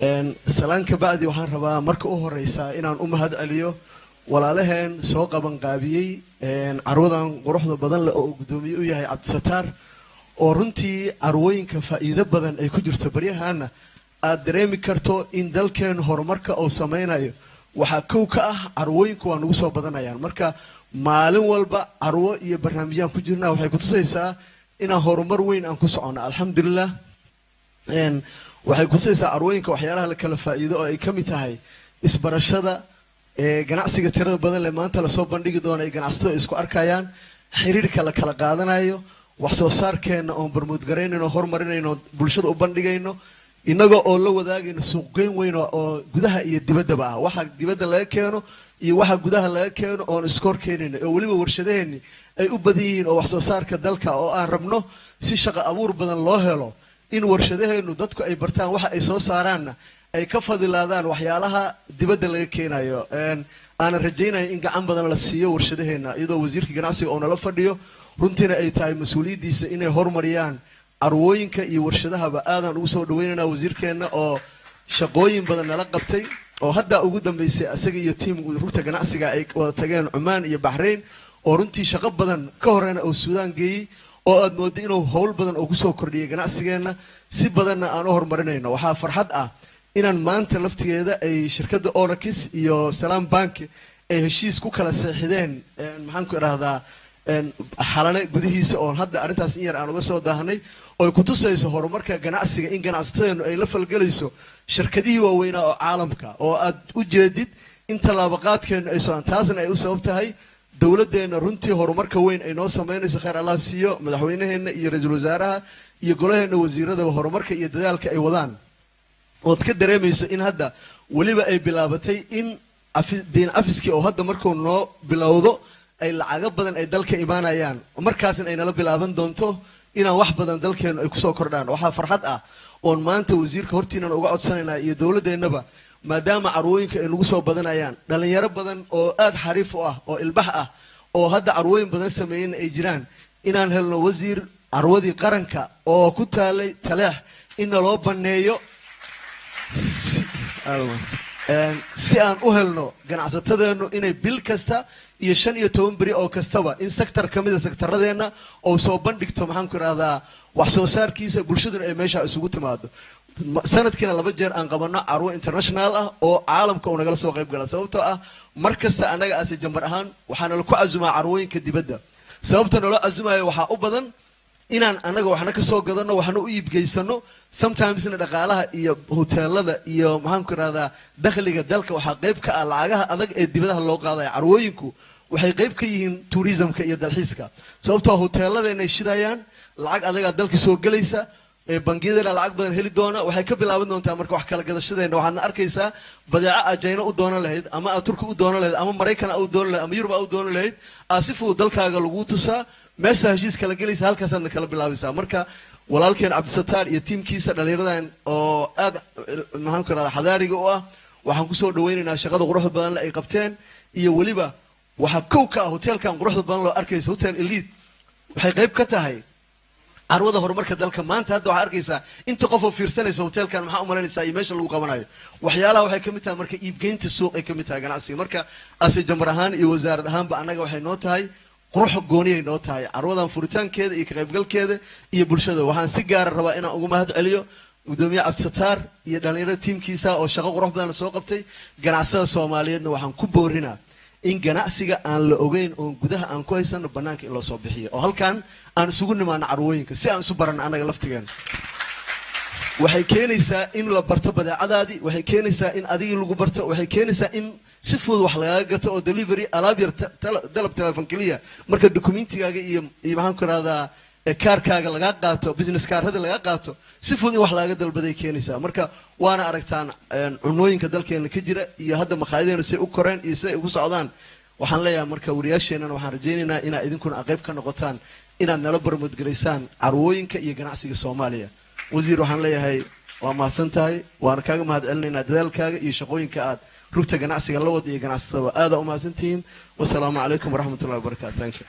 Salaan ka bacdi, waxaan rabaa marka u horeysa inaan u mahad celiyo walaalaheen soo qaban qaabiyey carwadan quruxda badan leh oo uu guddoomiye u yahay Cabdisataar, oo runtii carwooyinka faa'iido badan ay ku jirto. Baryahaana aad dareemi karto in dalkeenu horumarka uu sameynayo waxaa kow ka ah carwooyinku waa nagu soo badanayaan. Marka maalin walba carwo iyo barnaamijyaan ku jirnaa waxay kutusaysaa inaan horumar weyn aan ku soconno, alxamdulilah. Waxay kutusaysaa carwooyinka waxyaalaha la kala faa'iido oo ay ka mid tahay isbarashada, ganacsiga tirada badan leh maanta lasoo bandhigi doono ay ganacsatada isku arkayaan, xiriirka la kala qaadanayo, wax soo saarkeenna oon promote garaynayno, horumarinayno, bulshada u bandhigayno, innaga oo la wadaagayno suuqgeyn weyn oo gudaha iyo dibaddaba ah, waxa dibadda laga keeno iyo waxa gudaha laga keeno oon iskoor keenayno, oo weliba warshadaheenni ay u badan yihiin oo wax soo saarka dalka oo aan rabno si shaqo abuur badan loo helo in warshadaheennu dadku ay bartaan waxa ay soo saaraanna ay ka fadilaadaan waxyaalaha dibadda laga keenayo. Aanan rajaynayo in gacan badan la siiyo warshadaheenna, iyadoo wasiirka ganacsiga oo nala fadhiyo, runtiina ay tahay mas-uuliyaddiisa inay horumariyaan carwooyinka iyo warshadahaba. Aadaan ugu soo dhaweynayna wasiirkeenna oo shaqooyin badan nala qabtay, oo hadda ugu dambeysay isaga iyo team rugta ganacsiga ay wada tageen Cumaan iyo Baxrain, oo runtii shaqo badan ka horena oo Suudaan geeyey, oo aad mooddo inuu howl badan oo kusoo kordhiyay ganacsigeenna, si badanna aan u horumarinayno. Waxaa farxad ah inaan maanta laftigeeda ay shirkadda Orax iyo Salaam Bank ay heshiis ku kala seexideen, maxaan ku idhahdaa, Xalane gudihiisa, oon hadda arrintaas in yar aan uga soo daahnay, oo kutusayso horumarka ganacsiga in ganacsatadeenu ay la falgelayso shirkadihii waaweynaa oo caalamka, oo aad u jeedid in tallaabaqaadkeenu ay socdaan. Taasna ay u sabab tahay dowladdeenna runtii horumarka weyn ay noo samaynayso. Khayr Allah siiyo madaxweynaheenna iyo ra-iisul wasaaraha iyo golaheenna wasiiradaba horumarka iyo dadaalka ay wadaan, ood ka dareemayso in hadda weliba ay bilaabatay in deyn cafiskii oo hadda markuu noo bilowdo ay lacago badan ay dalka imaanayaan, markaasna ay nala bilaaban doonto inaan wax badan dalkeenu ay kusoo kordhaan. Waxaa farxad ah oon maanta wasiirka hortiinan uga codsanaynaa iyo dowladdeennaba, maadaama carwooyinka ay nagu soo badanayaan, dhalinyaro badan oo aada xariif u ah oo ilbax ah oo hadda carwooyin badan sameeyeyna ay jiraan, inaan helno, wasiir, carwadii qaranka oo ku taalay Taleex in naloo banneeyo si aan u helno ganacsatadeennu inay bil kasta iyo 15 beri oo kastaba in sector ka mida sectoradeenna oo soo bandhigto, maxaan ku idhahdaa, wax soo saarkiisa, bulshaduna ay meesha isugu timaado. Sanadkiina laba jeer aan qabanno carwo international ah oo caalamka uu nagala soo qayb gala, sababtoo ah mar kasta annaga ase chamber ahaan waxaana laku casumaa carwooyinka dibadda. Sababta naloo casumayo waxaa u badan inaan annaga waxna ka soo gadano, waxna u iibgeysano, sometimesna dhaqaalaha iyo hoteelada iyo, maxaan ku idhahdaa, dakhliga dalka waxaa qayb ka ah lacagaha adag ee dibadaha loo qaadaya. Carwooyinku waxay qayb ka yihiin tourismka iyo dalxiiska, sababtoo hoteeladeenay shidayaan, lacag adagaa dalka soo gelaysa, bangiyadana lacag badan heli doona. Waxay ka bilaaban doontaa marka wax kala gadashadeena. Waxaadna arkaysaa badeeco aad China u doonan lahayd ama aad Turki u doonan lahayd ama Maraykan u doonan lahayd ama Yurub u doonan lahayd aa si fudud dalkaaga lagu tusaa, meesha heshiis kala gelaysa, halkaasaadna kala bilaabaysaa. Marka walaalkeen Cabdisataar iyo tiimkiisa dhallinyaradan oo aad, maxaan ku idhahdaa, xadaariga u ah, waxaan kusoo dhawaynaynaa shaqada quruxda badan le ay qabteen. Iyo weliba waxaa kow ka ah hoteelkan quruxda badan loo arkaysa, Hotel Elite, waxay qayb ka tahay carwada horumarka dalka. Maanta hadda waxaa arkaysaa inta qof oo fiirsanaysa hotelkan, maxaa umalaynaysaa iyo meesha lagu qabanayo. Waxyaalaha waxay ka mid tahay marka iibgeynta suuq ay ka mid tahay ganacsiga. Marka ase chamber ahaan iyo wasaarad ahaanba annaga waxay noo tahay qurux gooniyay noo tahay carwadan furitaankeeda iyo ka qaybgalkeeda iyo bulshada. Waxaan si gaara rabaa inaan ugu mahad celiyo gudoomiye Cabdisataar iyo dhalinyarada tiimkiisa oo shaqo qurux badan soo qabtay. Ganacsada Soomaaliyeedna waxaan ku boorinaa in ganacsiga aan la ogeyn oon gudaha aan ku haysano banaanka in loo soo bixiyo, oo halkan aan isugu nimaano carwooyinka si aan isu baranno annaga laftigeena. Waxay keenaysaa in la barto badeecadaadii, waxay keenaysaa in adigii lagu barto, waxay keenaysaa in si fudud wax lagaaga gato oo delivery alaab yar dalab telefon keliya marka documentigaaga iyo, maxaan ku rahdaa, kaarkaaga lagaa qaato, business kaarada lagaa qaato, si fudud in wax laaga dalbaday keenaysaa. Marka waana aragtaan cunooyinka dalkeena ka jira iyo hadda makhaayadaheena siay u koreen iyo siday ugu socdaan. Waxaan leeyahay marka wariyaasheenana waxaan rajaynaynaa inaad idinkuna qayb ka noqotaan inaad nala promote garaysaan carwooyinka iyo ganacsiga Soomaaliya. Wasiir, waxaan leeyahay waa mahadsan tahay, waana kaaga mahad celinaynaa dadaalkaaga iyo shaqooyinka aad rugta ganacsiga la wada iyo ganacsatadaba. Aadaa u mahadsantihiin. Wasalaamu calaykum waraxmatullahi wabarakatu. Thank you.